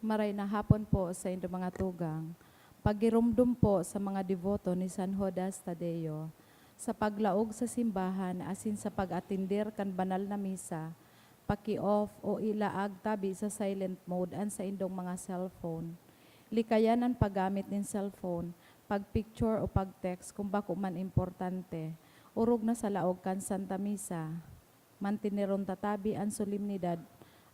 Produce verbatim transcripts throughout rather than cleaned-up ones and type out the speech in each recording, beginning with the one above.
Maray na hapon po sa indo mga tugang. Pagiromdom po sa mga deboto ni San Judas Tadeo, sa paglaog sa simbahan asin sa pag-atender kan banal na misa, paki-off o ilaag tabi sa silent mode an saindong mga cellphone. Likayan an paggamit nin cellphone, pag-picture o pag-text kun bako man importante, orog na sa laog kan Santa Misa. Manteneron ta tabi an solemnidad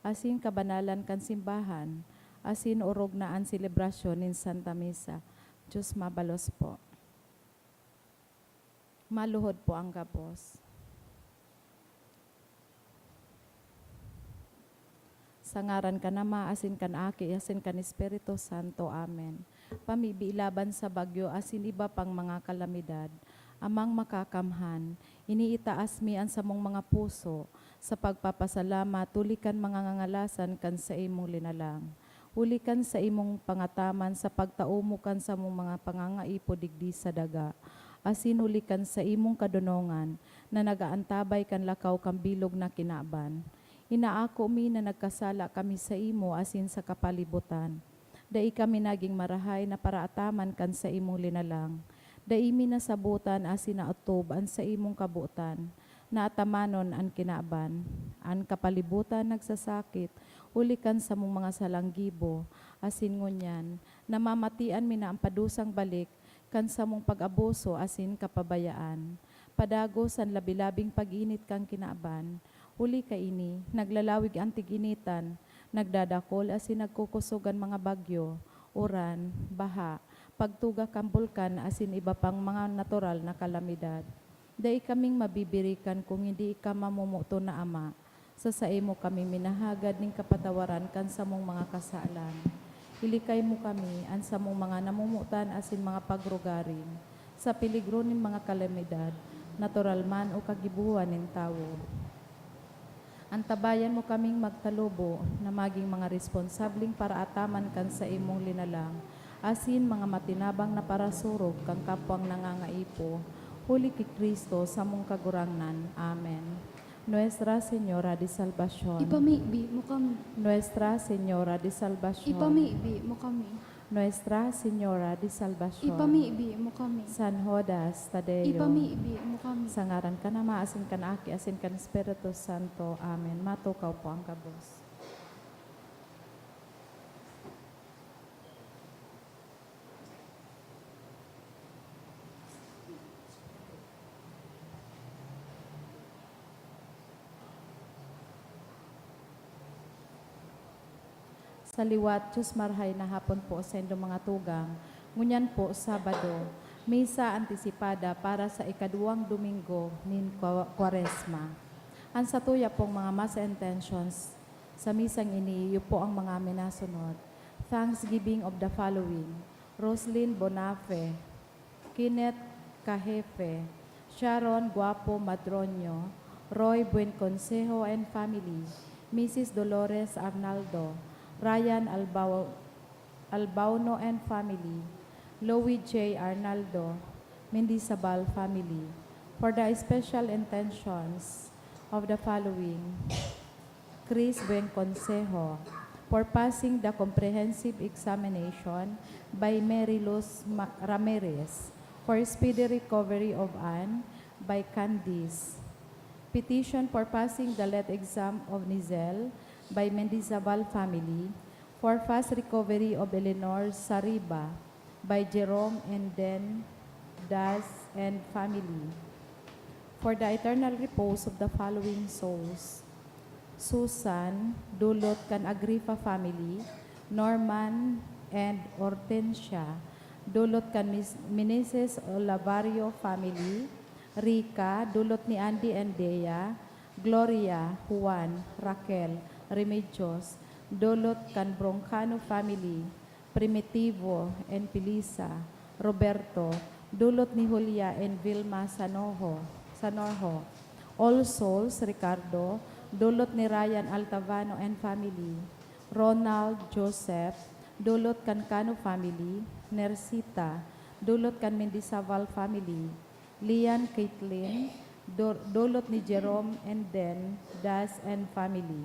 asin kabanalan kan simbahan, asin orog na an selebrasyon nin Santa Misa. Diyos mabalos po. Maluhod po ang gabos. Sa ngaran kan Ama, asin kan Aki, asin kan Espiritu Santo. Amen. Pamibi laban sa bagyo asin iba pang mga kalamidad, Amang Makakamhan, iniitaas mi an samong mga puso sa pagpapasalamat huli kan mga ngangalasan kan saimong linalang, huli kan saimong pangataman sa pagtao mo kan samong mga pangangaipo digdi sa daga, asin huli kan saimong kadonongan na nag-aantabay kan lakaw kan bilog na kinaban. Inaako mi na nagkasala kami saimo asin sa kapalibotan. Dai kami nagin marahay na paraataman kan saimong linalang. Dai mi nasabotan asin naotob an saimong kabotan na atamanon an kinaban. An kapalibotan nagsasakit huli kan samong mga salang gibo, asin ngunyan, namamatian mi na an padusang balik kan samong pag-abuso asin kapabayaan. Padagos an labi-labing pag-init kan kinaban. Huli kaini, naglalawig an tig-initan, nagdadakol asin nagkukosog an mga bagyo, uran, baha, pagtuga kan bulkan asin iba pang mga natural na kalamidad. Dai kaming mabibirikan kun hindi ika mamomoton na Ama. Sa saimo kami minahagad nin kapatawaran kan samong mga kasalan. Ilikay mo kami, an samong mga namomotan asin mga pagrugaring, sa peligro nin mga kalamidad, natural man o kagibohan nin tawo. Antabayan mo kaming magtalubo na magin mga responsableng paraataman kan saimong linalang, asin mga matinabang na parasurog kan kapwang nangangaipo, huli ki Cristo, samong Kagurangnan. Amen. Nuestra Señora de Salvacion. Ipamibi mo kami. Nuestra Señora de Salvacion. Ipamibi mo kami. Nuestra Señora de Salvacion. Ipamibi mo kami. San Judas Tadeo. Ipamibi mo kami. Sa ngaran kan Ama, asin kan Aki, asin kan Espiritu Santo. Amen. Matukaw po ang gabos. Sa liwat, Diyos marahay na hapon po sa indong mga tugang. Ngunyan po, Sabado, Misa Antisipada para sa ikaduwang Domingo nin Kwa-, Kwaresma. An satuya pong mga Masa intentions sa misang ini, iyo po ang mga minasunod. Thanksgiving of the following: Roslyn Bonafe, Kenneth Cajefe, Sharon Guapo Madroño, Roy Buenconsejo and family, Missus Dolores Arnaldo, Ryan Albao-, Albauno and family, Louis J Arnaldo, Mendizabal family, for the special intentions of the following: Chris Buenconsejo, for passing the comprehensive examination by Mary Luz Ma-, Ramirez, for speedy recovery of Anne by Candice. Petition for passing the let exam of Nizel by Mendizabal family, for fast recovery of Eleanor Sariba by Jerome and Den Das and family. For the eternal repose of the following souls: Susan, dulot kan Agrifa family, Norman and Hortensia, dulot kan Mis-, Meneses Olavarrio family, Rica, dulot ni Andy and Dea, Gloria, Juan, Raquel, Remedios, dulot kan Broncano family, Primitivo and Felisa, Roberto, dulot ni Julia and Vilma Sanojo, Sanojo, All Souls, Ricardo, dulot ni Ryan Altavano and family, Ronald, Joseph, dulot kan Cano family, Nersita, dulot kan Mendizabal family, Lian, Caitlin, du-, dulot ni Jerome and Den, Das and family.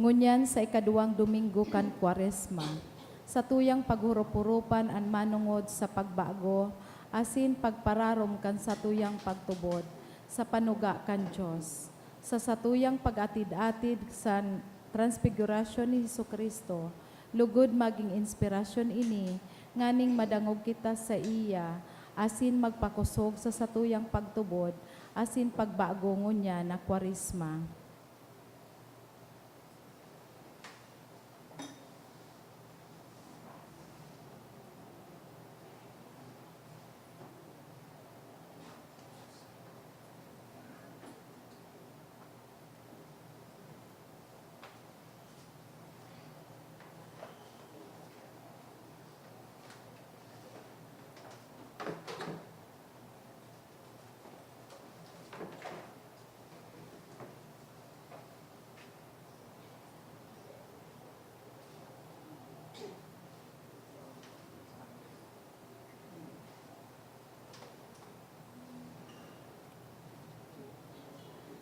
Ngunyan sa ikaduwang Domingo kan Kwaresma, satuyang paghurup-hurupan an manongod sa pagbago asin pagpararom kan satuyang pagtubod sa panuga kan Dios. Sa satuyang pag-atid-atid sa Transfigurasyon ni Jesu-Cristo, lugod magin inspirasyon ini nganing madangog kita saiya asin magpakosog sa satuyang pagtubod asin pagbago ngunyan na Kwaresma.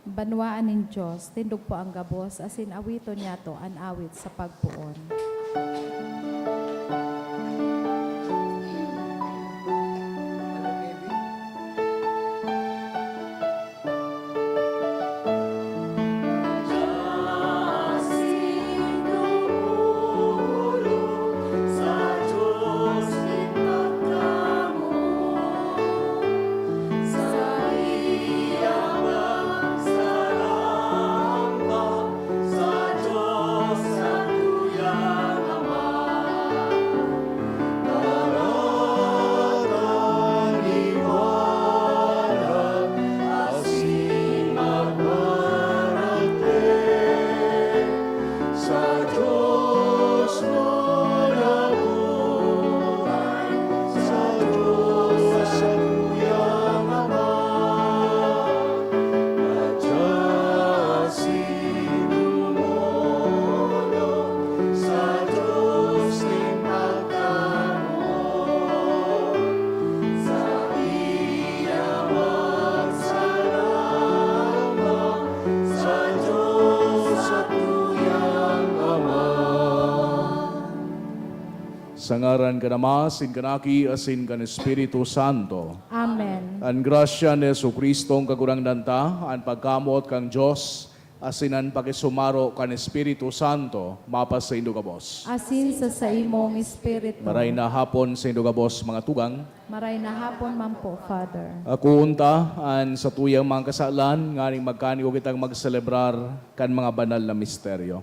Banwaan nin Dios, tindog po an gabos, asin awiton niyato an awit sa pagpoon. Sa ngaran kan Ama, asin kan Aki, asin kan Espiritu Santo. Amen. An grasya ni Jesu-Cristong Kagurangnan ta, an pagkamoot kan Dios, asin an pakisumaro kan Espiritu Santo, mapasaindo gabos. Asin sa saimong espiritu. Maray na hapon saindo gabos, mga tugang. Maray na hapon man po, Father. Akoon ta an satuyang mga kasalan, nganing magkanigo kitang magselebrar kan mga banal na misteryo.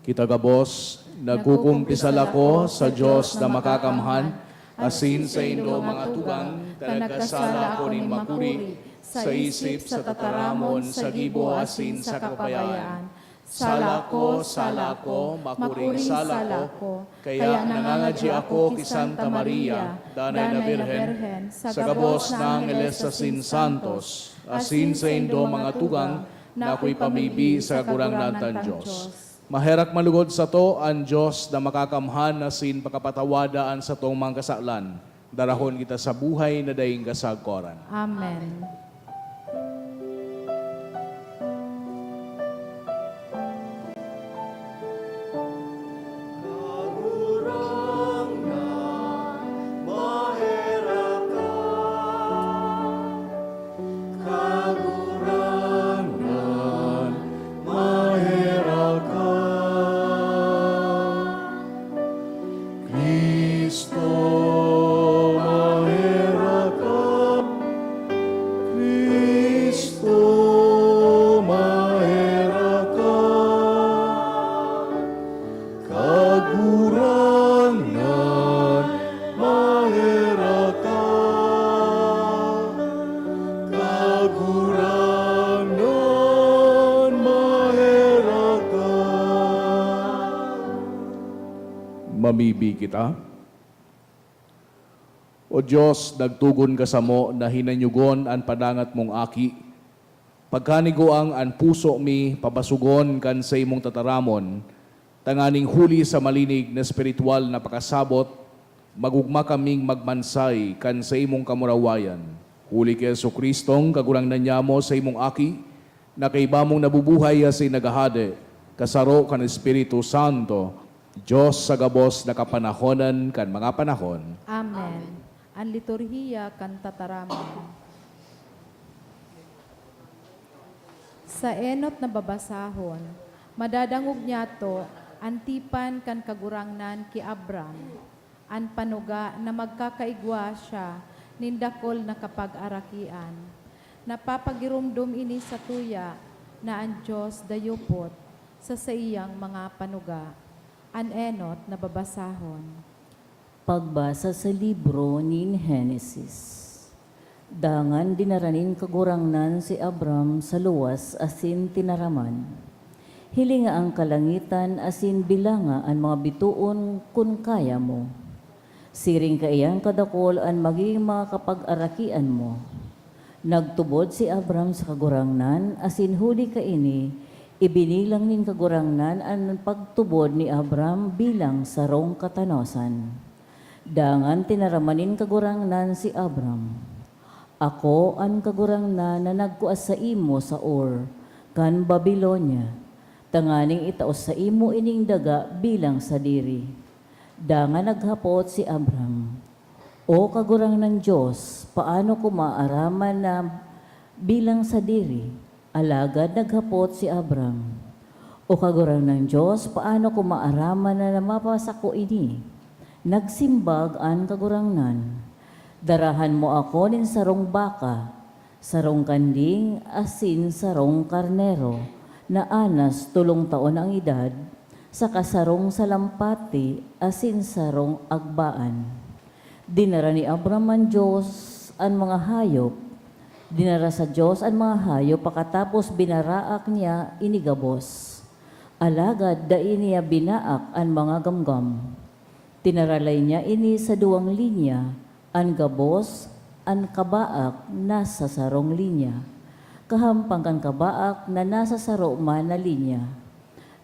Kita gabos, nagkukumpisal ako sa Dios na makakamhan, asin saindo, mga tugang, ta nagkasala ako nin makuri, sa isip, sa tataramon, sa gibo, asin sa kapabayaan. Sala ako, sala ako, makuring sala ako, kaya nangangadyi ako ki Santa Maria, Danay na Birhen, sa gabos na angheles asin santos, asin saindo, mga tugang, na akoy pamibi sa Kagurangnan tang Dios. Maherak man lugod sato an Dios na makakamhan asin pakapatawada an satong mga kasalan. Darahon kita sa buhay na daing kasagkoran. Amen. Kagurangnan, maherak ka. Cristo, maherak ka. Cristo, maherak ka. Kagurangnan, maherak ka. Kagurangnan, maherak ka. Mamibi kita. O Dios, nagtugon ka samo na hinanyogon an padangat mong Aki. Pagkanigoang an puso mi pabasogon kan saimong tataramon, tanganing huli sa malinig na espiritual na pakasabot, magugma kaming magmansay kan saimong kamurawayan. Huli ki Jesu-Cristong Kagurangnan nyamo, saimong Aki, Na kaiba mong nabubuhay asin naghahade, kasaro kan Espiritu Santo, Dios sa gabos na kapanahonan kan mga panahon. Amen. An liturhiya kan tataramon. Sa enot na babasahon, madadangog niyato an tipan kan Kagurangnan ki Abram, an panuga na magkakaigwa siya nin dakul na kapagarakian. Napapagiromdom ini satuya na an Dios dayupot sa saiyang mga panuga. An enot na babasahon. Pagbasa sa libro nin Henesis. Dangan dinara nin Kagurangnan si Abram sa luwas asin tinaraman, "Hilinga an kalangitan asin bilanga an mga bitoon kun kaya mo. Siring kaiyan kadakul an magigin mga kapagarakian mo." Nagtubod si Abram sa Kagurangnan, asin huli kaini, ibinilang nin Kagurangnan an pagtubod ni Abram bilang sarong katanosan. Dangan tinaraman nin Kagurangnan si Abram, "Ako an Kagurangnan na nagkua saimo sa Ur kan Babilonia, tanganing itao saimo ining daga bilang sadiri." Dangan naghapot si Abram, "O Kagurangnan Dios, paano ko maaraman na bilang sadiri?" Alagad naghapot si Abram, "O Kagurangnan Dios, paano ko maaraman na mapasako ini?" Nagsimbag an Kagurangnan, "Darahan mo ako nin sarong baka, sarong kanding asin sarong karnero na anas tolong taon ang edad, saka sarong salampati asin sarong agbaan." Dinara ni Abram an Dios an mga hayop. Dinara sa Dios an mga hayop, pakatapos binaraak niya ini gabos. Alagad dai niya binaak an mga gamgam. Tinaralay niya ini sa duwang linya, an gabos, an kabaak nasa sarong linya, kahampang kan kabaak na nasa saro man na linya.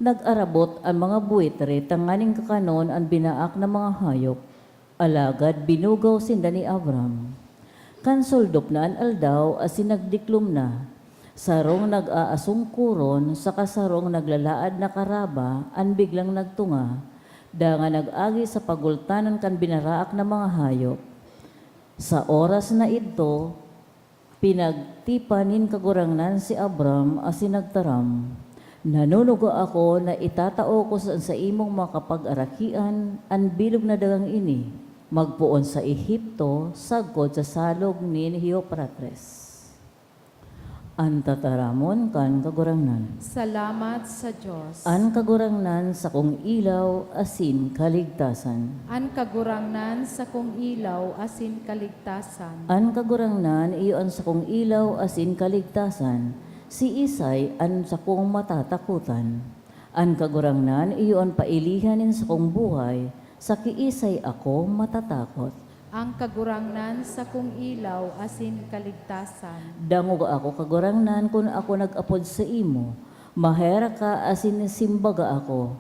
Nag-arabot an mga buitre tanganing kakanon an binaak na mga hayop, alagad binugaw sinda ni Abram. Kan suldop na an aldaw asin nagdiklom na, sarong nag-aasungkoron saka sarong naglalaad na karaba an biglang nagtunga, dangan nag-agi sa pagultanan kan binaraak na mga hayop. Sa oras na idto, pinagtipan nin Kagurangnan si Abram asin nagtaram, "Nanunuga ako na itatao ko sa saimong mga kapagarakian an bilog na dagang ini, magpoon sa Egipto, sagkod sa salog nin Eufrates." An tataramon kan Kagurangnan. Salamat sa Dios. An Kagurangnan, sakong ilaw asin kaligtasan. An Kagurangnan, sakong ilaw asin kaligtasan. An Kagurangnan, iyo an sakong ilaw asin kaligtasan. Siisay an sakong matatakotan? An Kagurangnan, iyo an pailihan nin sakong buhay, sa kiisay ako matatakot? An Kagurangnan, sakong ilaw asin kaligtasan. Dangoga ako, Kagurangnan, kun ako nag-apod saimo. Maherak ka asin simbaga ako.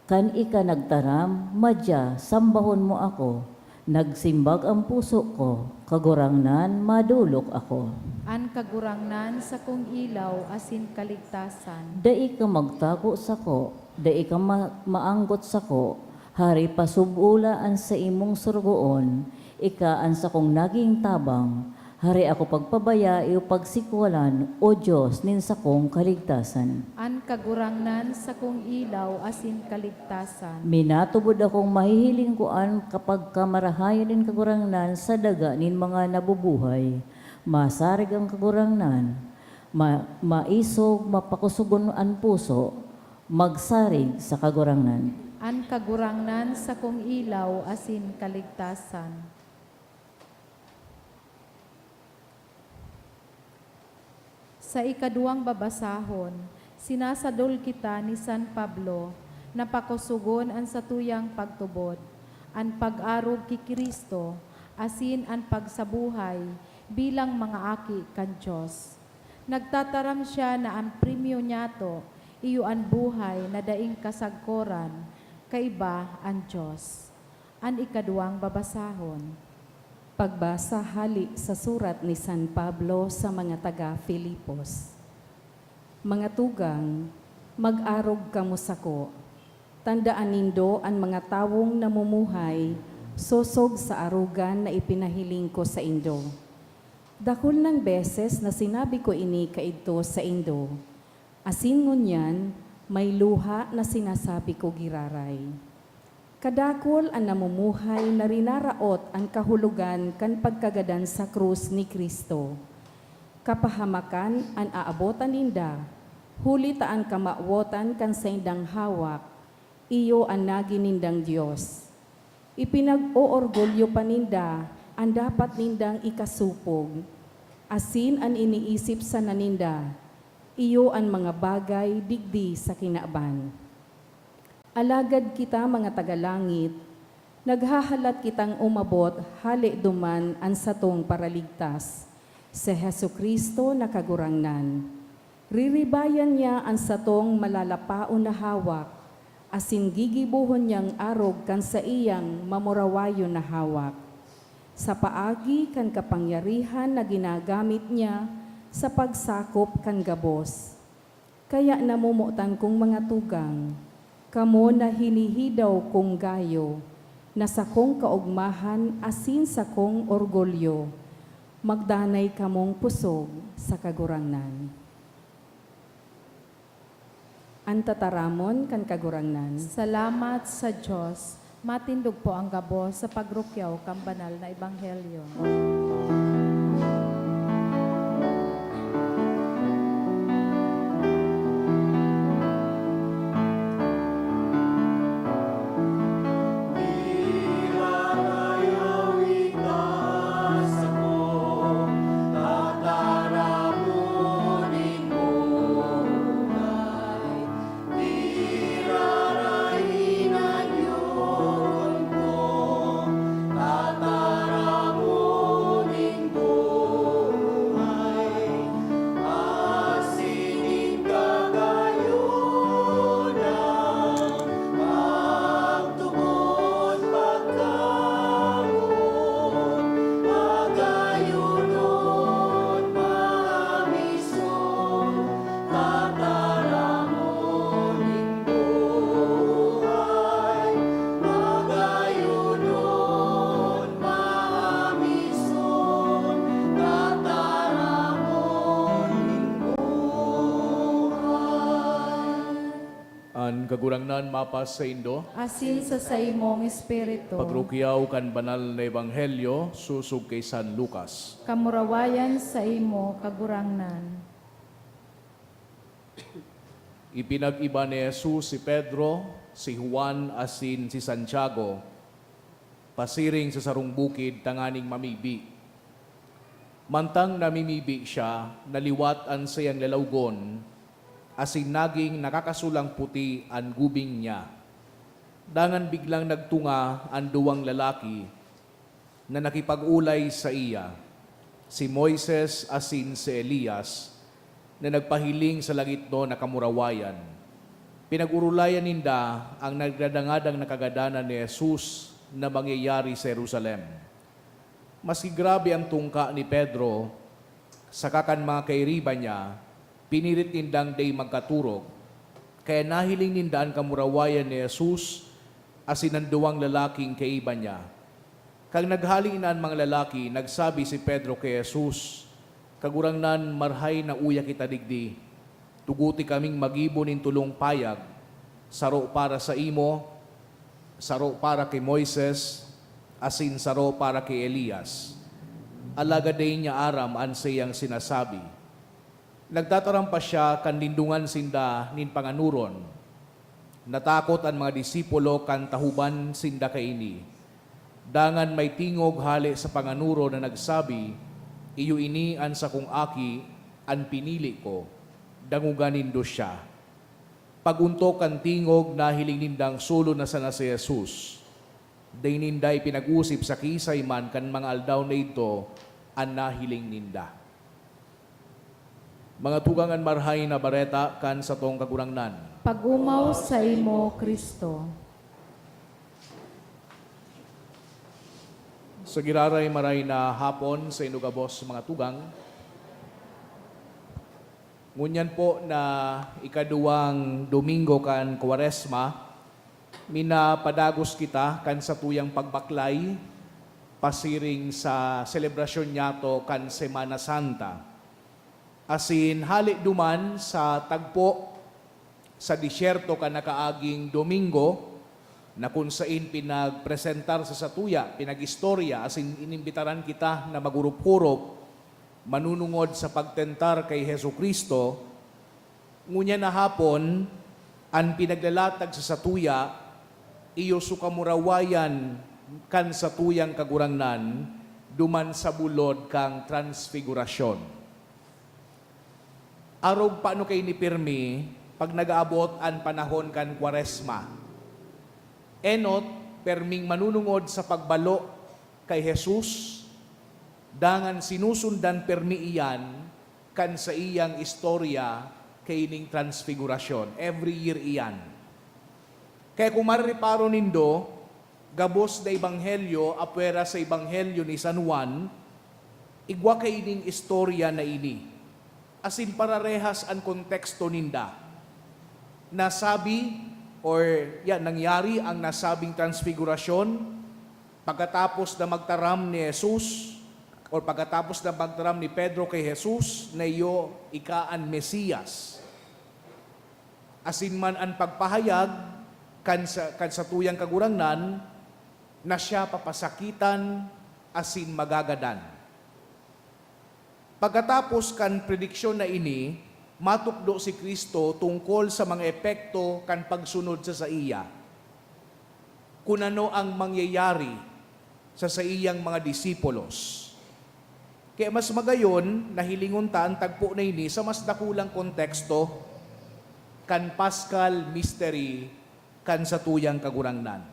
Kan ika nagtaram, "Madya, sambahon mo ako." Nagsimbag an puso ko, "Kagurangnan, madolok ako." An Kagurangnan, sakong ilaw asin kaligtasan. Dai ka magtago sako, dai ka ma-, maanggot sako. Hari, pasubula an saimong sorogoon, ika an sakong naging tabang. Hari ako pagpabaya iyo pagsikwalan, O Dios nin sakong kaligtasan. An Kagurangnan, sakong ilaw asin kaligtasan. Minatubod akong mahihiling ko an kapagkamarahayan nin Kagurangnan sa daga nin mga nabubuhay. Masarig an Kagurangnan, ma-, maisog, mapakusugon an puso, magsarig sa Kagurangnan. An Kagurangnan, sakong ilaw asin kaligtasan. Sa ikaduwang babasahon, sinasadol kita ni San Pablo na pakosogon an satuyang pagtubod, an pag-arog ki Cristo, asin an pagsabuhay bilang mga aki kan Dios. Nagtataram siya na an premyo niyato iyo an buhay na daing kasagkoran, kaiba an Dios. An ikaduwang babasahon. Pagbasa hale sa surat ni San Pablo sa mga taga Filipos. Mga tugang, mag-arog kamo sako. Tandaan nindo an mga tawong namumuhay sosog sa arogan na ipinahiling ko saindo. Dakul nang beses na sinabi ko ini kaidto saindo, asin ngunyan may luha na sinasabi ko giraray. Kadakul an namumuhay na rinaraot an kahulogan kan pagkagadan sa krus ni Cristo. Kapahamakan an aabotan ninda, huli ta an kamawotan kan saindang hawak, iyo an nagi nindang Dios. Ipinag-oorgulyo pa ninda an dapat nindang ikasopog, asin an iniisip sana ninda, iyo an mga bagay digdi sa kinaban. Alagad kita, mga tagalangit, naghahalat kitang umabot hale duman an satong Paraligtas, si Jesu-Cristo na Kagurangnan. Riribayan niya an satong malalapaon na hawak, asin gigibohon niyang arog kan saiyang mamurawayon na hawak, sa paagi kan kapangyarihan na ginagamit niya sa pagsakop kan gabos. Kaya namomotan kong mga tugang, kamo na hinihidaw kong gayo, na sakong kaogmahan asin sakong orgulyo, magdanay kamong pusog sa Kagurangnan. An tataramon kan Kagurangnan. Salamat sa Dios. Matindog po ang gabos sa pagrukyaw kan banal na ebanghelyo. An Kagurangnan mapas saindo. Asin sa saimong espiritu. Pagrukyaw kan banal na ebanghelyo sosog kay San Lucas. Kamurawayan saimo, Kagurangnan. Ipinag-iba ni Jesus si Pedro, si Juan, asin si Santiago pasiring sa sarong bukid tanganing mamibi. Mantang namimibi siya, naliwat an saiyang lalawgon, asin naging nakakasulang puti an gubing niya. Dangan biglang nagtunga an duwang lalaki na nakipag-olay saiya, si Moises asin si Elias, na nagpahiling sa langitnon na kamurawayan. Pinag-orolayan ninda an nagdadangadang na kagadanan ni Jesus na mangyayari sa Jerusalem. Maski grabe an tungka ni Pedro saka kan mga kairiba niya, pinirit nindang dai magkatorog, kaya nahiling ninda an kamurawayan ni Jesus asin an duwang lalaking kaiba niya. Kan naghale na an mga lalaki, nagsabi si Pedro ki Jesus, "Kagurangnan, marhay na uya kita digdi. Tugote kaming magibo nin tolong payag, saro para saimo, saro para ki Moises, asin saro para ki Elias." Alagad dai niya aram an saiyang sinasabi. Nagtataram pa siya kan lindongan sinda nin panganoron. Natakot an mga disipulo kan tahoban sinda kaini. Dangan may tingog hale sa panganoron na nagsabi, "Iyo ini an sakong Aki, an pinili ko. Dangoga nindo siya." Pag-ontok kan tingog, nahiling nindang solo na sana si Jesus. Dai ninda ipinag-osip sa kiisay man kan mga aldaw na idto an nahiling ninda. Mga tugang, an Marahay na Bareta kan satong Kagurangnan. Pag-omaw saimo, Cristo. Sa giraray, maray na hapon saindo gabos, mga tugang. Ngunyan po na ikaduwang Domingo kan Kwaresma, minapadagos kita kan satuyang pagbaklay pasiring sa selebrasyon niyato kan Semana Santa. Asin hale duman sa tagpo sa disyerto kan nakaaging Domingo, na kun sain pinagpresentar sa satuya, pinag-istorya, asin inimbitaran kita na magurop-hurop, manunungod sa pagtentar kay Jesu-Cristo, ngunyan na hapon, an pinaglalatag sa satuya, iyo sukamurawayan kan satuyang Kagurangnan duman sa bulod kan Transfigurasyon. Arog paano kaini pirmi pag nag-aabot an panahon kan Kwaresma? Enot, pirming manunungod sa pagbalo kay Jesus, dangan sinusundan pirmi iyan kan saiyang istorya kaining Transfigurasyon. Every year iyan. Kaya kung marereparo nindo, gabos na ebanghelyo apwera sa ebanghelyo ni San Juan, igwa kaining istorya na ini. Asin pararehas an konteksto ninda. Nasabi, or, yan, nangyari ang nasabing transfigurasyon pagkatapos na magtaram ni Jesus, or pagkatapos na magtaram ni Pedro kay Jesus na iyo ika an Mesiyas. Asin man an pagpahayag kan sa, kan satuyang Kagurangnan na siya papasakitan asin magagadan. Pagkatapos kan prediksyon na ini, matukdo si Cristo tungkol sa mga epekto kan pagsunod sa saiya. Kun ano ang mangyayari sa saiyang mga disipulos. Kaya mas magayon na hilingon ta an tagpo na ini sa mas dakulang konteksto kan Paschal Mystery kan satuyang Kagurangnan.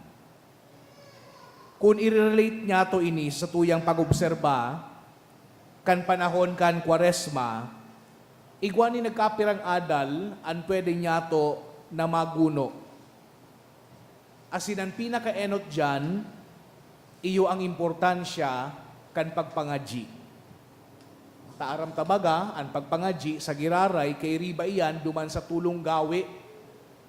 Kun i-relate niyato ini sa satuyang pag-obserba kan panahon kan Kwaresma, igwa nin nagkapirang adal an pwede niyato na maguno. Asin an pinakaenot diyan, iyo an importansya kan pagpangadyi. Ta aram ta baga, an pagpangadyi sa giraray kairiba iyan duman sa tolong gawe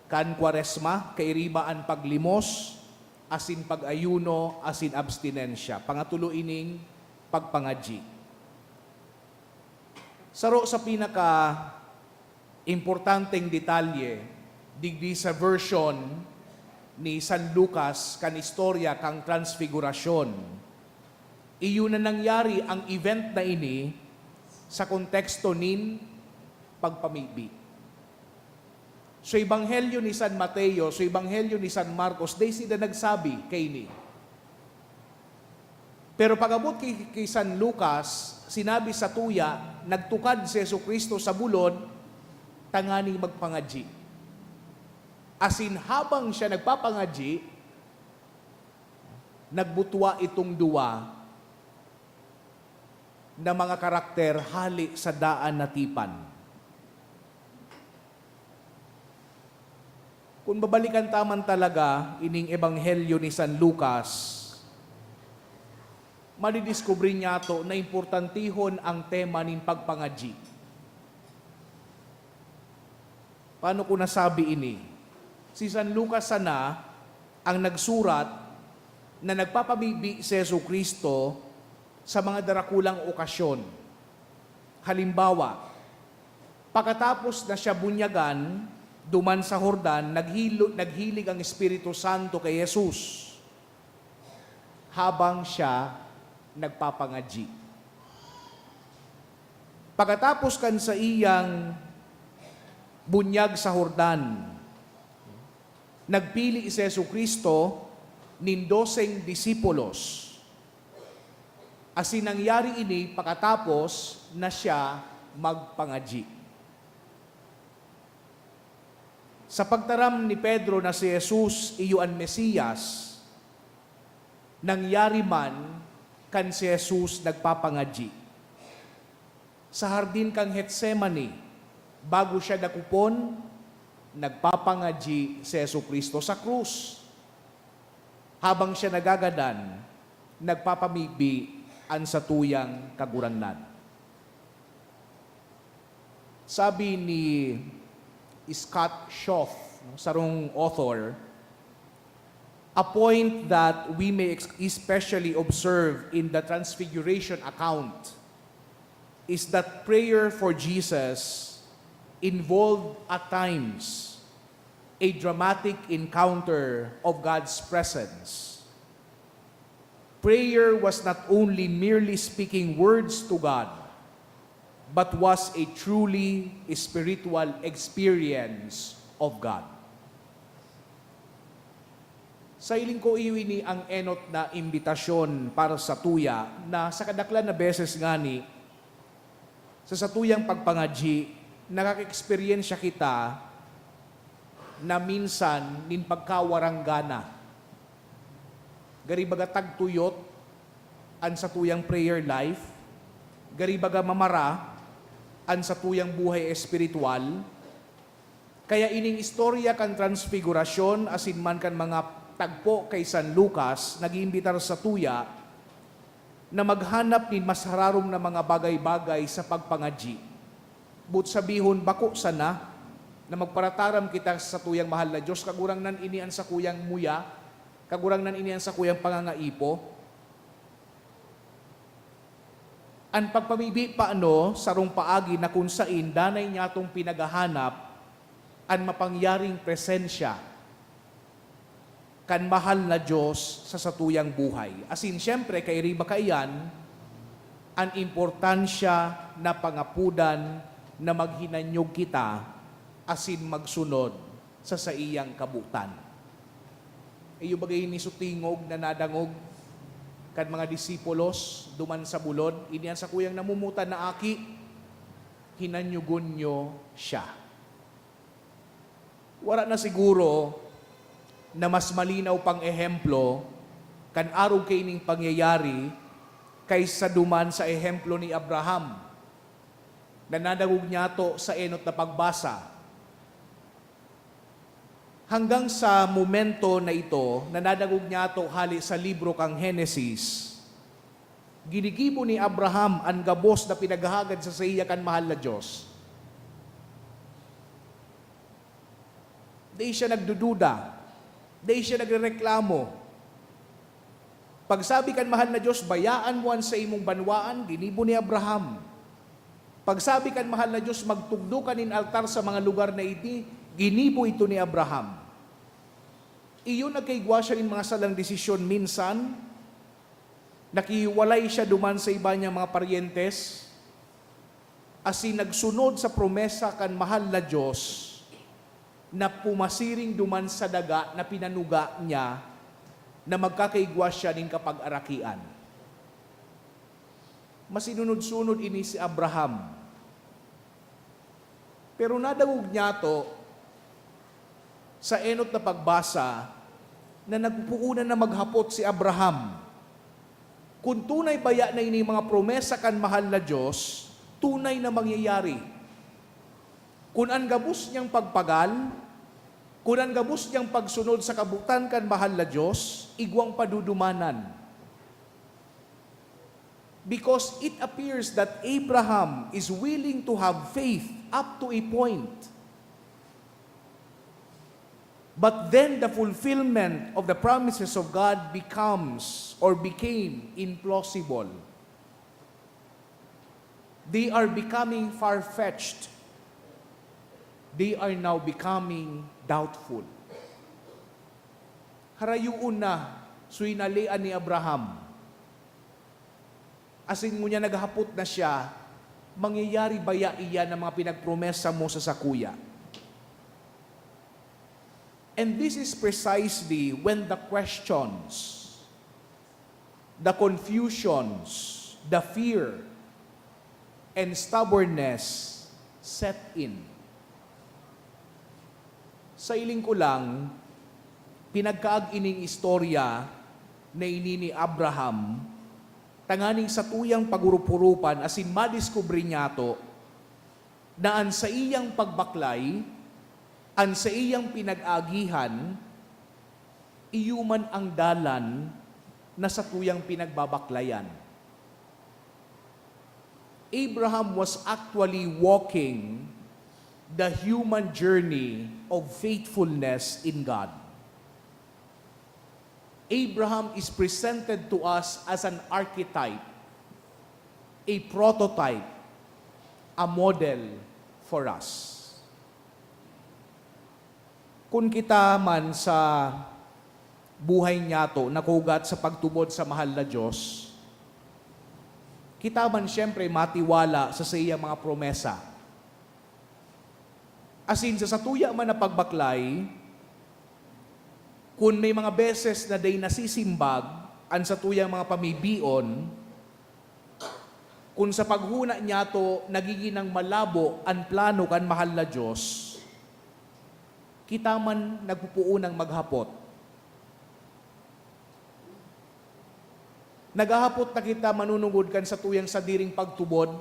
kan Kwaresma, kairiba an paglimos, asin pag-ayuno, asin abstinensya. Pangatulo ining pagpangadyi. Saro sa pinaka importanteng detalye digdi sa version ni San Lucas kan istorya kan Transfigurasyon. Iyo na nangyari ang event na ini sa konteksto nin pagpamibi. So, Ebanghelyo ni San Mateo, so, Ebanghelyo ni San Marcos, dai sinda nagsabi kaini. Pero pag-abot ki, ki San Lucas, sinabi sa tuya, nagtukad si Jesu-Cristo sa bulod tanganing magpangadyi. Asin habang siya nagpapangadyi, nagbutwa itong duwa na mga karakter hale sa daan na tipan. Kun babalikan ta man talaga ining Ebanghelyo ni San Lucas, madidiskubre niyato na importantehon ang tema nin pagpangadyi. Paano ko nasabi ini? Si San Lucas sana ang nagsurat na nagpapamibi si Jesu-Cristo sa mga darakulang okasyon. Halimbawa, pakatapos na siya bunyagan, duman sa Jordan, naghilo-, naghilig ang Espiritu Santo kay Jesus habang siya nagpapangadyi. Pakatapos kan saiyang bunyag sa Jordan, nagpili si Jesu-Cristo nin doseng disipulos. Asin nangyari ini pakatapos na siya magpangadyi. Sa pagtaram ni Pedro na si Jesus iyo an Mesiyas, nangyari man kan si Jesus nagpapangadyi. Sa hardin kan Getsemani, bago siya dakopon, nagpapangadyi si Jesu-Cristo sa krus. Habang siya nagagadan, nagpapamibi an satuyang Kagurangnan. Sabi ni Scott Schauf, no, sarong author, "A point that we may ex-, especially observe in the Transfiguration account is that prayer for Jesus involved at times a dramatic encounter of God's presence." Prayer was not only merely speaking words to God, but was a truly spiritual experience of God. Sa hiling ko, iyo ini ang enot na imbitasyon para sa tuya na sa kadaklan na beses ngani, sa satuyang pagpangadyi, nakaka-eksperyensya kita na minsan nin pagkawaranggana. Gari baga tagtuyot an satuyang prayer life, gari baga mamara an satuyang buhay espiritual. Kaya ining istorya kan Transfigurasyon asin man kan mga tagpo kay San Lucas nag-iimbitar sa tuya na maghanap nin mas hararom na mga bagay-bagay sa pagpangadyi. Boot sabihon, bako sana na magparataram kita sa satuyang mahal na Dios, Kagurangnan, ini an sakuyang muya, Kagurangnan, ini an sakuyang pangangaipo. An pagpamibi pa ano, sarong paagi na kun sain danay niyatong pinaghahanap an mapangyaring presensya kan mahal na Dios sa satuyang buhay. Asin, siyempre, kairi ba kaiyan an importansya na pangapodan na maghinanyog kita asin magsunod sa saiyang kabotan. Iyo bagay ini so tingog na nadangog kan mga disipulos duman sa bulod, "Ini an sakuyang namomotan na Aki, hinanyogon niyo siya." Wara na siguro na mas malinaw pang ehemplo kan arog kaining pangyayari kaysa duman sa ehemplo ni Abraham na nadangog niyato sa enot na pagbasa. Hanggang sa momento na ito na nadangog niyato hale sa libro kan Genesis, ginigibo ni Abraham an gabos na pinaghahagad sa saiya kan mahal na Dios. Dai siya nagdududa, dai siya nagrereklamo. Pagsabi kan mahal na Dios, "Bayaan mo an saimong banwaan," ginibo ni Abraham. Pagsabi kan mahal na Dios, "Magtugdo ka nin altar sa mga lugar na iti," ginibo ito ni Abraham. Iyo nagkaigwa siya nin mga salang desisyon minsan, nakihiwalay siya duman sa iba niyang mga paryentes, asin nagsunod sa promesa kan mahal na Dios na pumasiring duman sa daga na pinanuga niya na magkakaigwa siya nin kapag-arakian. Masinunod-sunod ini si Abraham. Pero nadangog niyato sa enot na pagbasa na nagpupoonan na maghapot si Abraham kun tunay baya na ini mga promesa kan mahal na Dios tunay na mangyayari. Kun an gabos niyang pagpagal, kun an gabos niyang pagsunod sa kabotan kan mahal na Dios, igwang padudumanan. Because it appears that Abraham is willing to have faith up to a point. But then the fulfillment of the promises of God becomes or became implausible. They are becoming far-fetched. They are now becoming doubtful. Harayoon na so hinalean ni Abraham. Asin ngunyan naghapot na siya, "Mangyayari baya iyan na mga pinagpromesa mo sa sakuya?" And this is precisely when the questions, the confusions, the fear, and stubbornness set in. Sa hiling ko lang, pinagkaag ining istorya na ini ni Abraham tanganing satuyang paghurup-hurupan asin madiskubre niyato na an saiyang pagbaklay, an saiyang pinag-aagihan, iyo man ang dalan na satuyang pinagbabaklayan. Abraham was actually walking The human journey of faithfulness in God. Abraham is presented to us as an archetype, a prototype, a model for us. Kun kita man sa buhay niyato nakaugat sa pagtubod sa mahal na Diyos, kita man siyempre matiwala sa saiyang mga promesa. Asin sa satuya man na pagbaklay, kun may mga beses na dai nasisimbag an satuyang mga pamibion, kun sa paghona niyato nagigin nang malabo an plano kan mahal na Diyos, kita man nagpupuonang maghapot. Naghahapot na kita manunungod kan satuyang sadiring pagtubod,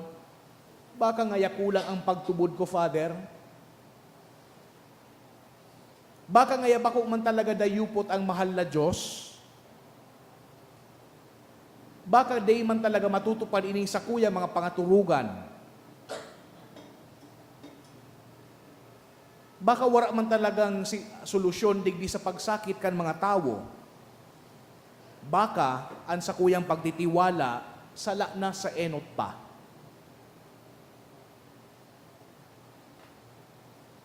"Baka ngaya kulang ang pagtubod ko, Father? Baka ngaya bako man talaga dayupot ang mahal na Diyos? Baka dai man talaga matutupad ining sakuyang mga pangaturugan? Baka wara man talagang si-, solusyon digdi sa pagsakit kan mga tawo? Baka an sakuyang pagtitiwala sala na sa enot pa."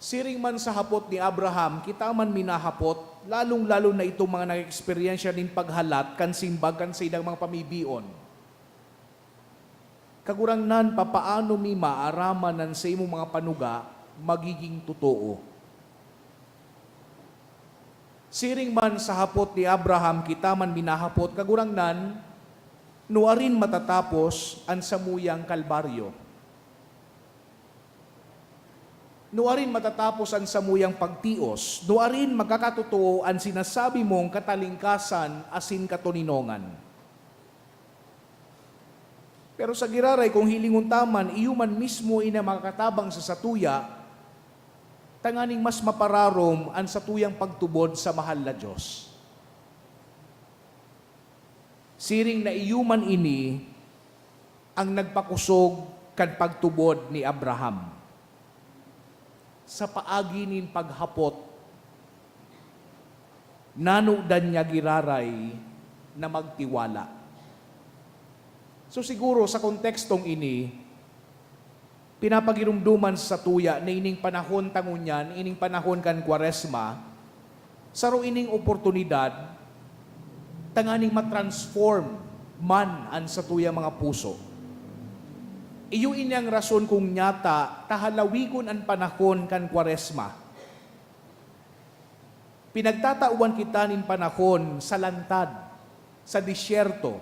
Siring man sa hapot ni Abraham, kita man minahapot, lalong-lalo na itong mga nag-eksperyensya nin paghalat kan simbag kan saindang mga pamibion. "Kagurangnan, papaano mi maaraman na an saimong mga panuga magigin totoo?" Siring man sa hapot ni Abraham, kita man minahapot, "Kagurangnan, nuarin matatapos an samuyang kalbaryo? Nuarin matatapos an samuyang pagtios? Nuarin magkakatotoo an sinasabi mong katalingkasan asin katoninongan?" Pero sa giraray, kung hilingon ta man, iyo man mismo ini an makakatabang sa satuya, tanganing mas mapararom an satuyang pagtubod sa mahal na Diyos. Siring na iyo man ini ang nagpakosog kan pagtubod ni Abraham. Sa paagi nin paghapot, nanudan niya giraray na magtiwala. So, siguro sa kontekstong ini, pinapagiromdoman sa satuya na ining panahon ta ngunyan, ining panahon kan Kwaresma, saro ining oportunidad tanganing ma-transform man an satuyang mga puso. Iyo ini an rason kung nyata ta halawigon an panahon kan Kwaresma. Pinagtatawan kita nin panahon sa lantad, sa disyerto,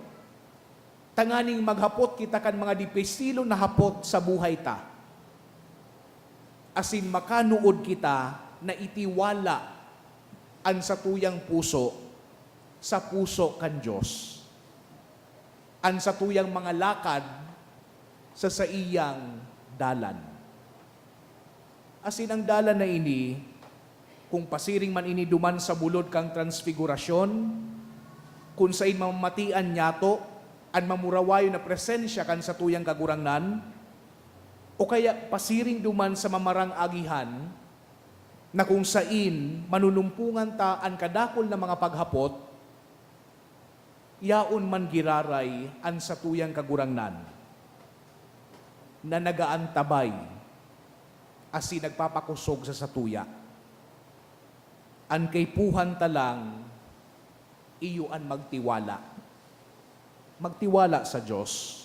tanganing maghapot kita kan mga dipisilon na hapot sa buhay ta, asin makanuod kita na itiwala an satuyang puso sa puso kan Dios, an satuyang mga lakad sa saiyang dalan. Asin ang dalan na ini, kung pasiring man ini duman sa bulod kan Transfigurasyon, kun sain mamamatian nyato an mamurawayon na presensya kan satuyang Kagurangnan, o kaya pasiring duman sa mamarang agihan, na kung sain manunumpongan ta an kadakul na mga paghapot, yaon man giraray an satuyang Kagurangnan na nag-aantabay asin nagpapakosog sa satuya. An kaipuhan ta lang, iyo an magtiwala. Magtiwala sa Dios,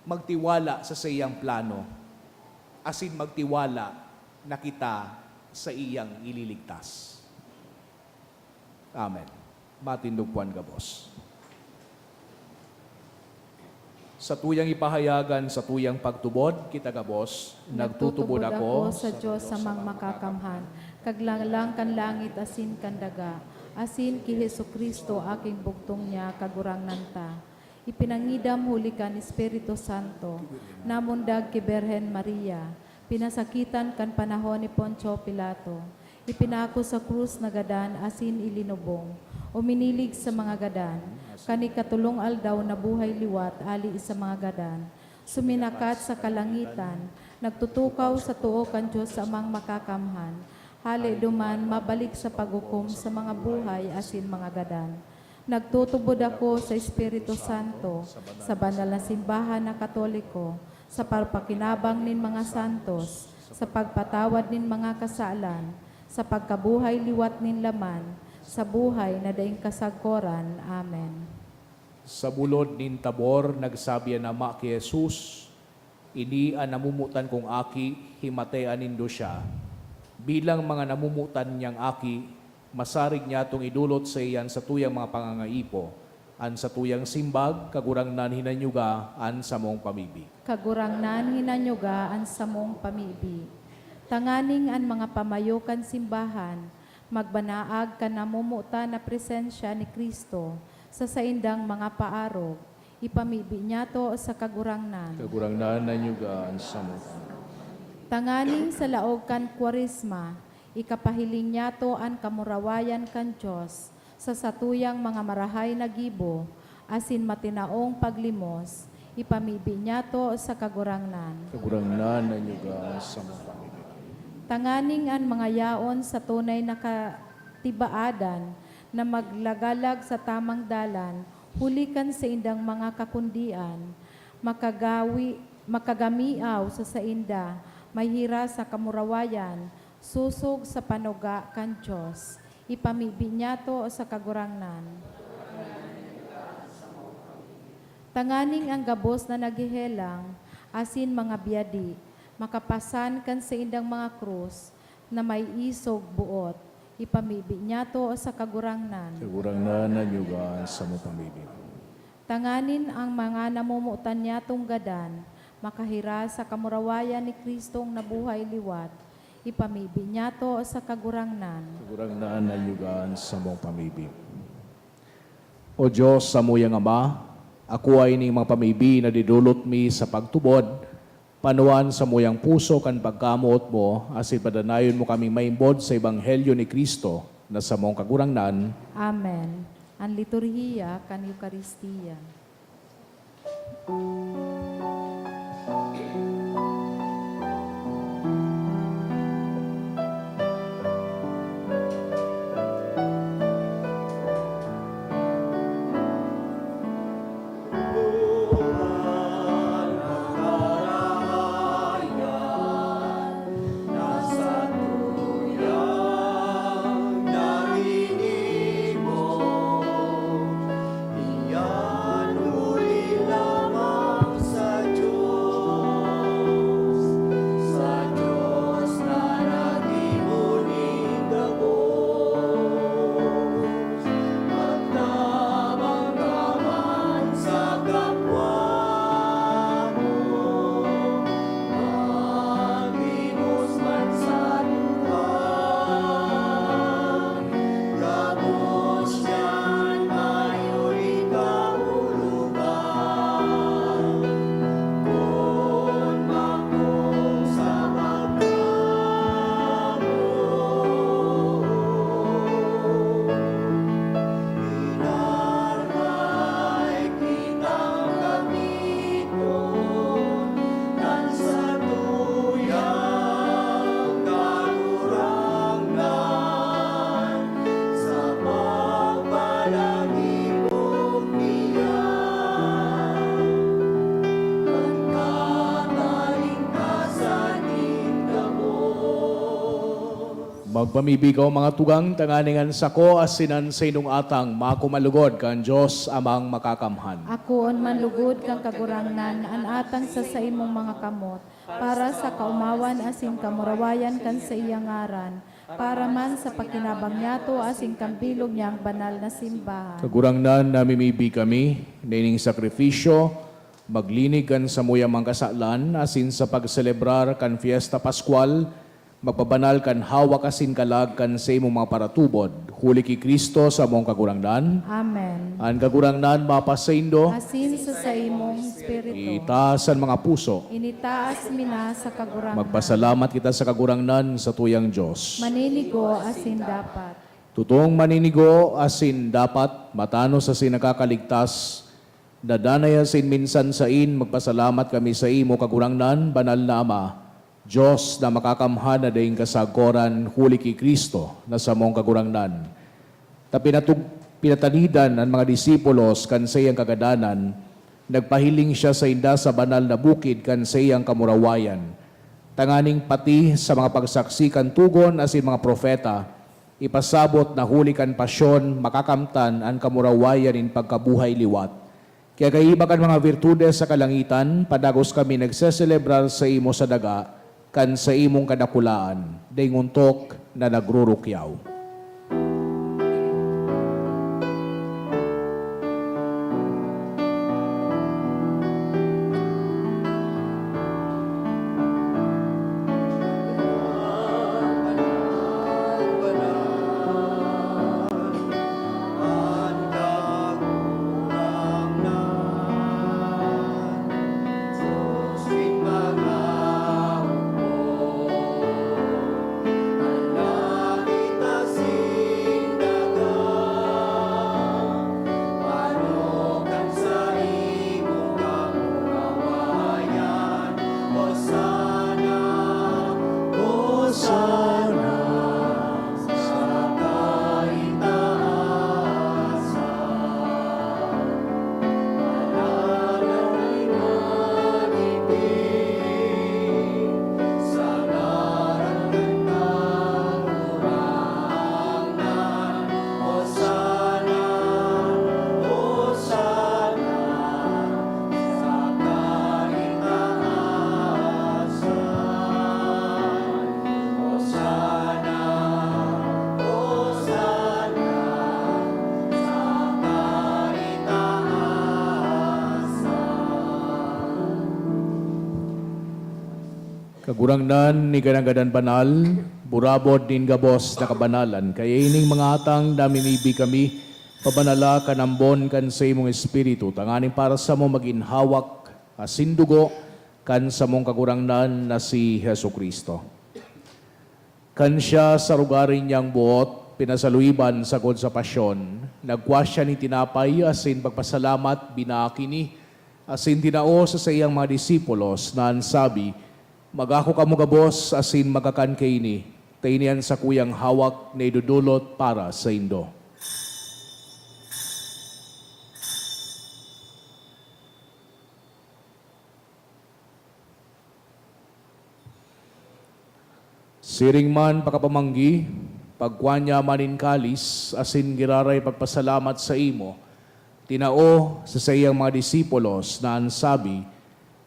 magtiwala sa saiyang plano, asin magtiwala na kita saiyang ililigtas. Amen. Matindog po an gabos. Satuyang ipahayag an satuyang pagtubod, kita gabos, nagtutubod ako sa Dios Amang Makakamhan, Kaglalang kan langit asin kan daga, asin ki Jesu-Cristo, aking bugtong niya, Kagurangnan ta. Ipinangidam huli kan Espiritu Santo, namundag ki Birhen Maria, pinasakitan kan panahon ni Poncio Pilato, ipinako sa krus na gadan asin ilinubong, uminilig sa mga gadan, kan ikatolong aldaw nabuhay liwat ali sa mga gadan, Suminakat sa kalangitan, nagtutukaw sa too kan Dios Amang Makakamhan. Hale duman, mabalik sa paghukom sa mga buhay asin mga gadan. Nagtutubod ako sa Espiritu Santo, sa banal na simbahan na Katoliko, sa pagpakinabang nin mga santos, sa pagpatawad nin mga kasalan, sa pagkabuhay liwat nin laman, sa buhay na daing kasagkoran. Amen. Sa bulod nin Tabor, nagsabi an Ama ki Jesus, "Ini an namomotan kong Aki, himatean nindo siya." Bilang mga namomotan niyang aki, masarig niyatong idolot saiya an satuyang mga pangangaipo. An satuyang simbag, Kagurangnan, hinanyuga an samong pamibi. Kagurangnan, hinanyuga an samong pamibi. Tanganing an mga pamayo kan simbahan magbanaag kan namomotan na presensya ni Cristo sa saindang mga paarog, ipamibi niyato sa Kagurangnan. Kagurangnan, hinanyuga an samong pamibi. Tanganing sa laog kan Kwaresma, ikapahiling niyato an kamurawayan kan Dios sa satuyang mga marahay na gibo asin matinaong paglimos, ipamibi niyato sa Kagurangnan. Kagurangnan, hinanyuga an samong pamibi. Tanganing an mga yaon sa tunay na katibaadan na maglagalag sa tamang dalan huli kan saindang mga kakundian, makagawi, makagamiaw sa sainda, mahiras sa kamurawayan, sosog sa panuga kan Dios. Ipamibi niyato sa Kagurangnan. Tanganing an gabos na naghehelang asin mga biyadi makapasan kan saindang mga krus na may isog boot, ipamibi niyato sa Kagurangnan. Kagurangnan, hinanyuga an samong pamibi. Tanganing an mga namomotan niyatong gadan makahiras sa kamurawayan ni Cristong nabuhay liwat, ipamibi niyato sa Kagurangnan. Kagurangnan, hinanyuga an samong pamibi. O Dios, samuyang Ama, akoa ining mga pamibi na didolot mi sa pagtubod. Panuan samuyang puso kan pagkamoot mo, asin padanayon mo kaming maimbod sa ebanghelyo ni Cristo na samong Kagurangnan. Amen. An liturhiya kan Eukaristia. Magtabang ka man sa kapwa mo, maglimos man sa duwa. Gabos diyan, mayo rin kahulogan, kun bakong sa pagkamoot. Hinarmay kitang gamiton kan satuyang Kagurangnan sa pagpalangibog niya, kan katalingkasan nin gabos. Magpamibi kamo, mga tugang, tanganing an sako asin an saindong atang mako man lugod kan Dios Amang Makakamhan. Akoon man lugod kan Kagurangnan an atang sa saimong mga kamot, para sa kaomawan asin kamurawayan kan saiyang ngaran, para man sa pakinabang niyato asin kan bilog niyang banal na simbahan. Kagurangnan, namimibi kami na ining sakrifisyo, maglinig kan samuyang mga kasalan, asin sa pagselebrar kan Fiesta Pascual, magpabanal kan hawak asin kalag kan saimong mga paratubod, huli ki Cristo samong Kagurangnan. Amen. An Kagurangnan mapasaindo. Asin sa saimong espiritu. Itaas an mga puso. Initaas mi na sa Kagurangnan. Magpasalamat kita sa Kagurangnan, satuyang Dios. Maninigo asin dapat. Totong maninigo asin dapat, matanos asin nakakaligtas, Danay asin minsan sain, magpasalamat kami saimo, Kagurangnan, Banal na Ama, Dios na makakamhan na daing kasagoran, huli ki Cristo na samong Kagurangnan. Ta pinatug-, pinatanidan an mga disipulos kan saiyang kagadanan, nagpahiling siya sainda sa banal na bukid kan saiyang kamurawayan, tanganing pati sa mga pagsaksi kan togon asin mga propeta, ipasabot na huli kan pasyon makakamtan an kamurawayan nin pagkabuhay liwat. Kaya kaiba kan mga virtudes sa kalangitan, padagos kami nagseselebrar saimo sa daga kan saimong kadakulaan, daing ontok na nagrurukyaw. Kagurangnan, ika na gadan banal, burabod nin gabos na kabanalan. Kaya ining mga atang namimibi kami, pabanala kan ambon kan saimong Espiritu, tanganing para samo magin hawak asin dugo kan samong Kagurangnan na si Jesu-Cristo. Kan siya sa rugari niyang boot pinasaluiban sagkod sa pasyon, nagkua siya nin tinapay asin pagpasalamat, binaak ini, asin tinao sa saiyang mga disipulos na an sabi, "Magako kamo gabos asin magkakan kaini, ta ini an sakuyang hawak na idodolot para saindo." Siring man pakapamanggi, pagkua niya man nin kalis asin giraray pagpasalamat saimo, tinao sa saiyang mga disipulos na an sabi,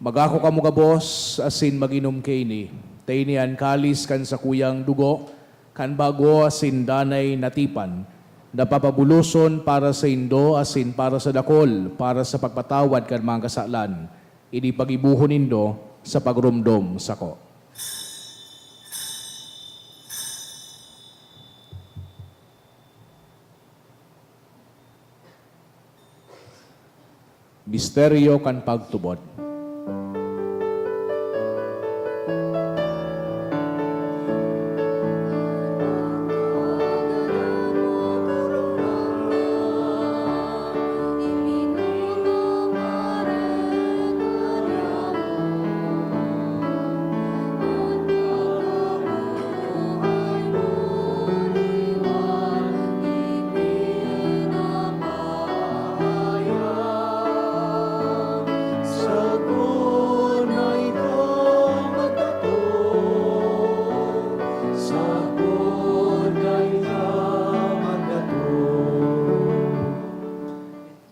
"Magako kamo gabos asin mag-inom kaini, ta ini an kalis kan sakuyang dugo kan bago asin danay na tipan, na papabuloson para saindo asin para sa dakul para sa pagpatawad kan mga kasalan. Ini paggibohon nindo sa pagromdom sako." Misteryo kan pagtubod.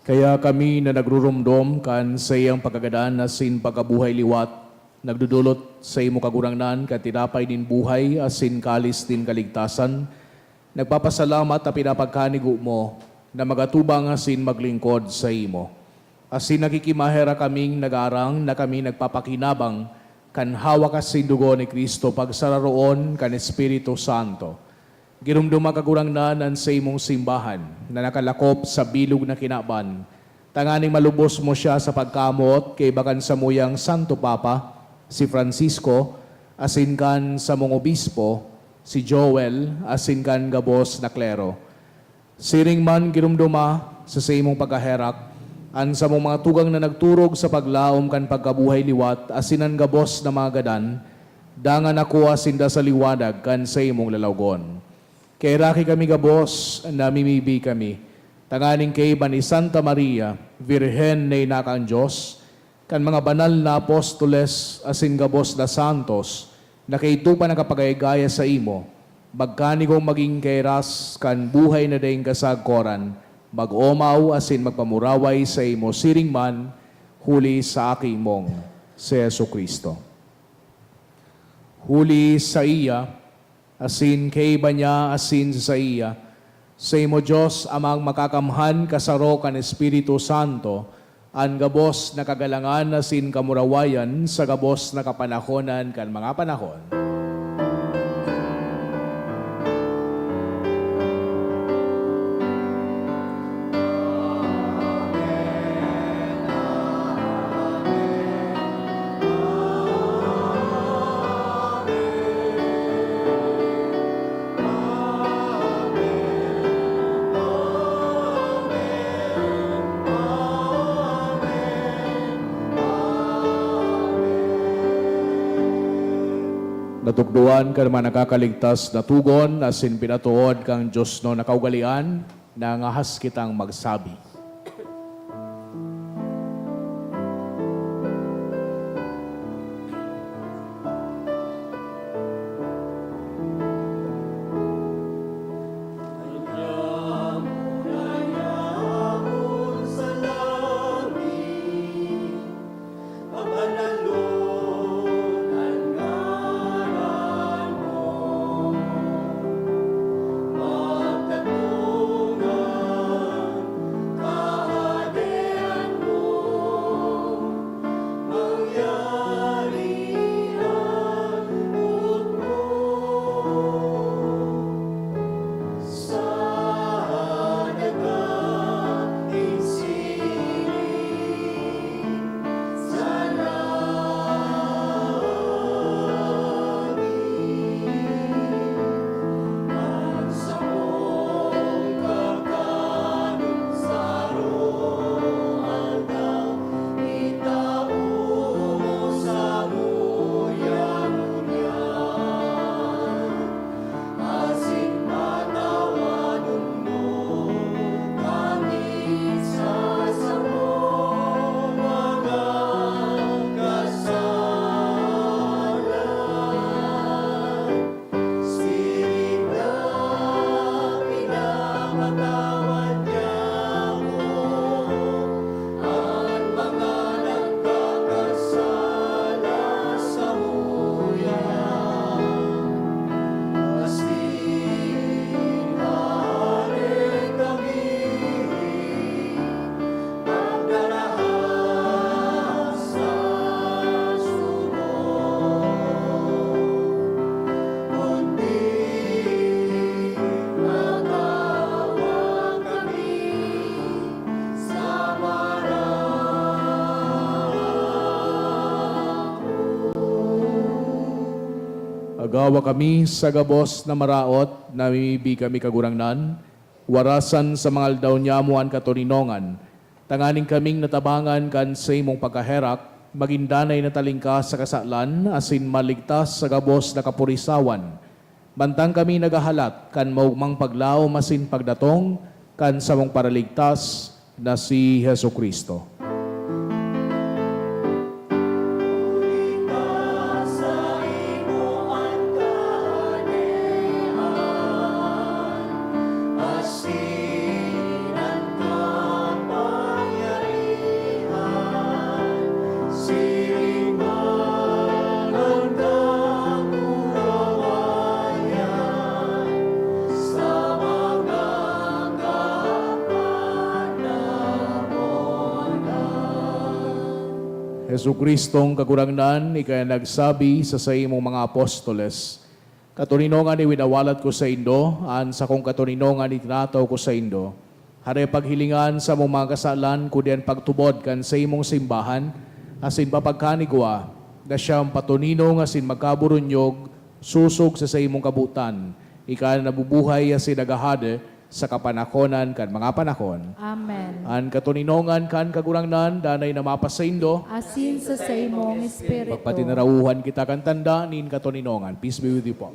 Kaya kami na nagruromdom kan saiyang pagkagadan asin pagkabuhay liwat, nagdodolot saimo, Kagurangnan, kan tinapay nin buhay asin kalis nin kaligtasan, nagpapasalamat ta pinapagkanigo mo na magatubang asin maglingkod saimo. Asin nakikimaherak kaming nagaarang na kami nagpapakinabang kan hawak asin dugo ni Cristo pagsararoon kan Espiritu Santo. Giromdoma, Kagurangnan, an saimong simbahan na nakalakop sa bilog na kinaban, tanganing malubos mo siya sa pagkamoot kaiba kan samuyang Santo Papa, si Francisco, asin kan samong obispo, si Joel, asin kan gabos na klero. Siring man giromdoma sa saimong pagkaherak An samong mga tugang na nagturog sa paglaom kan pagkabuhay liwat asin an gabos na mga gadan, dangan ako asin da sa liwanag kan saimong lalawgon. Kaheraki kami gabos, namimibi kami, tanganing kaiba ni Santa Maria, Birhen na ina kan Dios, kan mga banal na apostoles asin gabos na santos na kaidto pa nakapagayagaya saimo, magkanigong magin kahiras kan buhay na daing kasagkoran, mag-omaw asin magpamuraway saimo siring man, huli sa Aki mong si Jesu-Cristo. Huli saiya, asin kaiba niya, asin sa saiya, saimo, Dios Amang Makakamhan, kasaro kan Espiritu Santo, an gabos na kagalangan asin kamurawayan sa gabos na kapanahonan kan mga panahon. Natukdoan kan mga nakakaligtas na togon asin pinatood kan diosnon na kaugalean, nangahas kitang magsabi. Agawa kami sa gabos na maraot, namimibi kami, Kagurangnan, warasan sa mga aldaw niamo an katoninongan, tanganing kaming natabangan kan saimong pagkaherak, magin danay na talingkas sa kasalan asin maligtas sa gabos na kapurisawan, mantang kami naghahalat kan maogmang paglaom asin pagdatong kan samong Paraligtas na si Jesu-Cristo. Jesu-Cristong Kagurangnan, ika an nagsabi sa saimong mga apostoles, "Katoninongan iwinawalat ko saindo, an sakong katoninongan itinataw ko saindo." Hare paghilinga an samong mga kasalan, kundi an pagtubod kan saimong simbahan, asin papagkanigwa na siyang patoninong asin magkaburunyog sosog sa saimong kabotan. Ika na nabubuhay asin naghahade sa kapanakonan kan mga panakon. Amen. An katoninongan kan Kagurangnan danay na mapasaindo. Asin sa saimong espiritu. Pagpatinarauhan kita kan tanda nin katoninongan. Peace be with you po.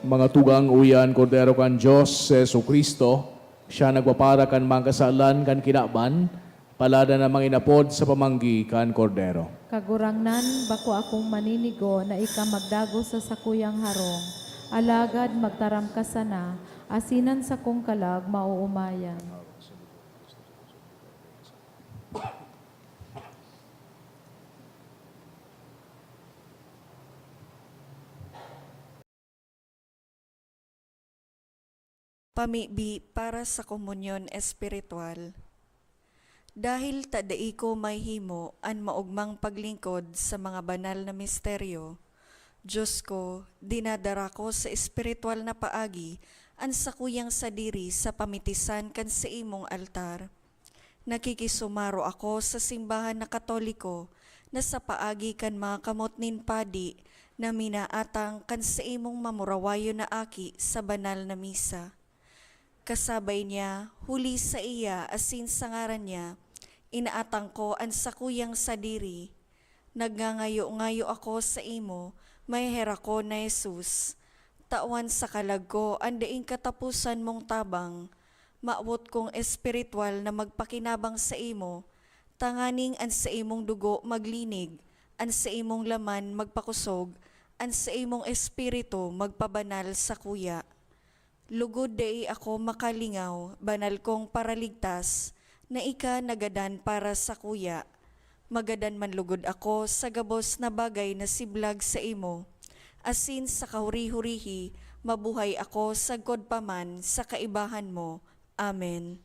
Mga tugang, uya an Kordero kan Dios, si Jesu-Cristo. Siya nagpapara kan mga kasalan kan kinaban, paladan an mga inapod sa pamanggi kan Kordero. Kagurangnan, bako akong maninigo na ika magdagos sa sakuyang harong, alagad magtaram ka sana, asin an sakong kalag maoomayan. Pamibi para sa komunyon espiritual. Dahil ta dai ko mahihimo an maogmang paglingkod sa mga banal na misteryo, Dios ko, dinadara ko sa espiritual na paagi an sakuyang sadiri sa pamitisan kan saimong altar. Nakikisumaro ako sa simbahan na Katoliko na sa paagi kan mga kamot nin padi na minaatang kan saimong mamurawayon na aki sa banal na misa. Kasabay niya, huli saiya asin sa ngaran niya, inaatang ko an sakuyang sadiri. Nagngangayo-ngayo ako saimo, maheherakon na Jesus. Tawan sa kalag ko an daing kataposan mong tabang. Mawot kong espiritual na magpakinabang saimo, tanganing an saimong dugo maglinig, an saimong laman magpakosog, an saimong espiritu magpabanal sakuya. Lugod dai ako makalingaw, banal kong Paraligtas, na ika nagadan para sakuya. Magadan man lugod ako sa gabos na bagay na siblag saimo, asin sa kahuri-hurihi mabuhay ako sagkod pa man sa kaibahan mo. Amen.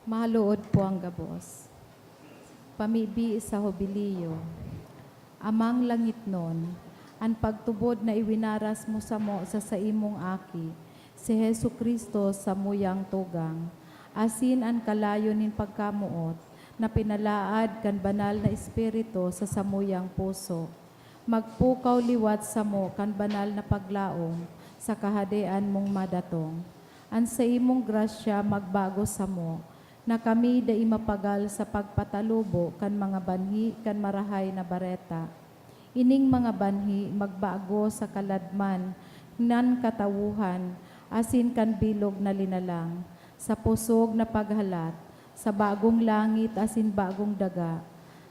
Maluod po ang gabos. Pamibi sa Hobilyo. Amang langitnon, an pagtubod na iwinaras mo samo sa saimong Aki, si Jesu-Cristo, samuyang tugang, asin an kalayo nin pagkamoot na pinalaad kan Banal na Espiritu sa samuyang puso, magpukaw liwat samo kan banal na paglaom sa Kahadean mong madatong. An saimong grasya magbago samo, na kami dai mapagal sa pagpatalubo kan mga banhi kan Marahay na Bareta. Ining mga banhi magbago sa kaladman nan katawohan asin kan bilog na linalang, sa pusog na paghalat, sa bagong langit asin bagong daga,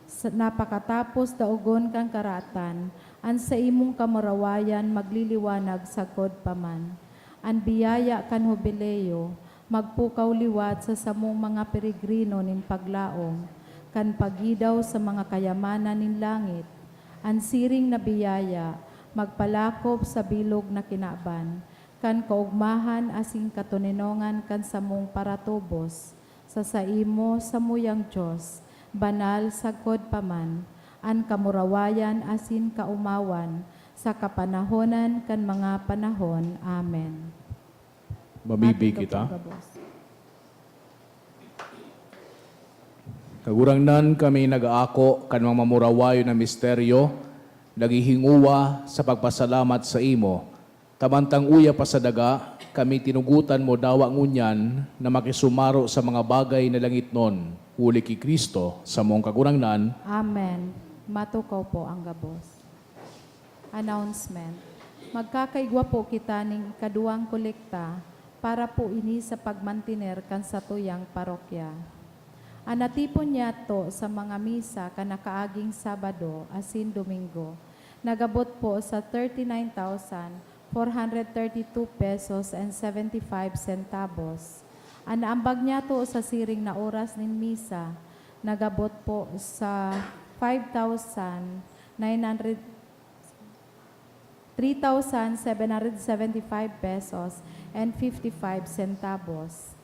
sa, na pakatapos daogon kan karatan, an saimong kamurawayan magliliwanag sagkod pa man. An biyaya kan Hubileo magpukaw liwat sa samong mga peregrino nin paglaom kan pagidaw sa mga kayamanan nin langit. An siring na biyaya magpalakop sa bilog na kinaban kan kaogmahan asin katoninongan kan samong paratubos. Sa saimo, samuyang Dios, banal sagkod pa man, an kamurawayan asin kaomawan, sa kapanahonan kan mga panahon. Amen. Mamibi Matindog kita. Ang gabos. Kagurangnan, kami nag-aako kan mga mamurawayon na misteryo, naghihinguwa sa pagpasalamat sa imo. Ta mantang uya pa sa daga, kami tinugotan mo dawa ngunyan na makisumaro sa mga bagay na langitnon, huli ki Cristo, samong Kagurangnan. Amen. Matukaw po ang gabos. Announcement. Magkakaigwa po kita ning ikaduwang kolekta para po ini sa pagmantiner kan satuyang parokya. An natipon niyato sa mga misa kan nakaaging Sabado asin Domingo nagabot po sa thirty-nine thousand four hundred thirty-two pesos and seventy-five centavos. An naambag niyato sa siring na oras nin misa nagabot po sa five thousand nine hundred, three thousand seven hundred seventy-five pesos and fifty-five centavos.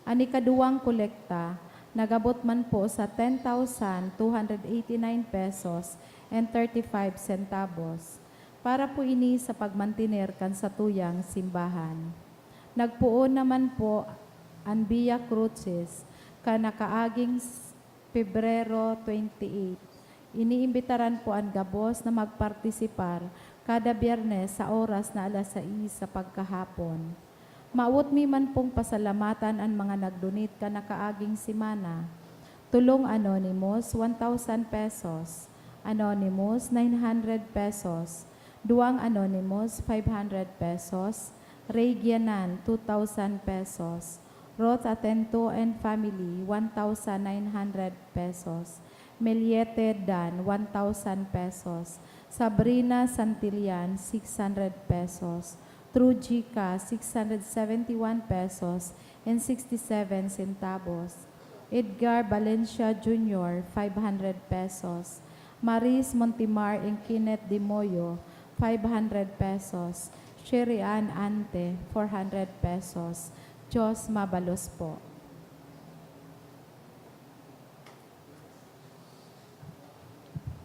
An ikaduwang kolekta nagabot man po sa ten thousand two hundred eighty-nine pesos and thirty-five centavos. Para po ini sa pagmantiner kan satuyang simbahan. Nagpoon naman po an Via Crucis kan nakaaging s-, Pebrero twenty-eight. Iniimbitaran po an gabos na magpartisipar kada Biyernes sa oras na alas sais sa pagkahapon. Mawot mi man pong pasalamatan an mga nag-donate kan nakaaging semana. Tulong Anonymous, one thousand pesos. Anonymous, nine hundred pesos. Duwang Anonymous, five hundred pesos. Regianan, two thousand pesos. Roth Atento and Family, one thousand nine hundred pesos. Meliete Dan, one thousand pesos. Sabrina Santillan, six hundred pesos. Through GCash, six hundred seventy-one pesos and sixty-seven centavos. Edgar Valencia Junior, five hundred pesos. Maris Montimar and Kenneth De Moyo, five hundred pesos. Sherry Ann Ante, four hundred pesos. Diyos mabalos po.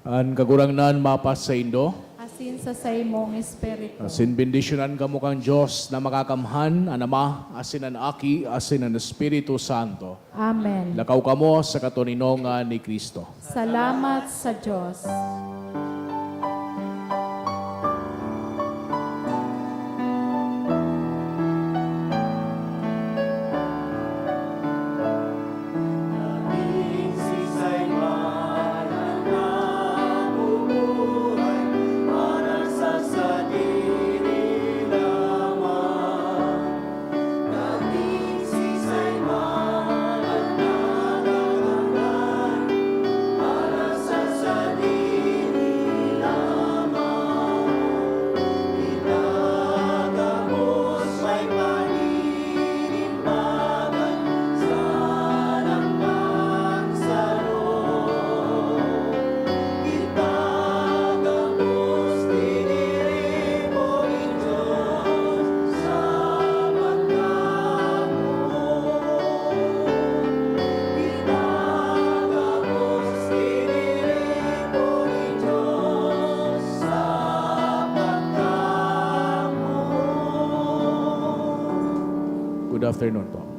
An Kagurangnan mapasaindo. Asin sa saimong espiritu. Asin bendisyonan kamo kan Dios na Makakamhan, an Ama, asin an Aki, asin an Espiritu Santo. Amen. Lakaw kamo sa katoninongan ni Cristo. Salamat sa Dios. Good afternoon po.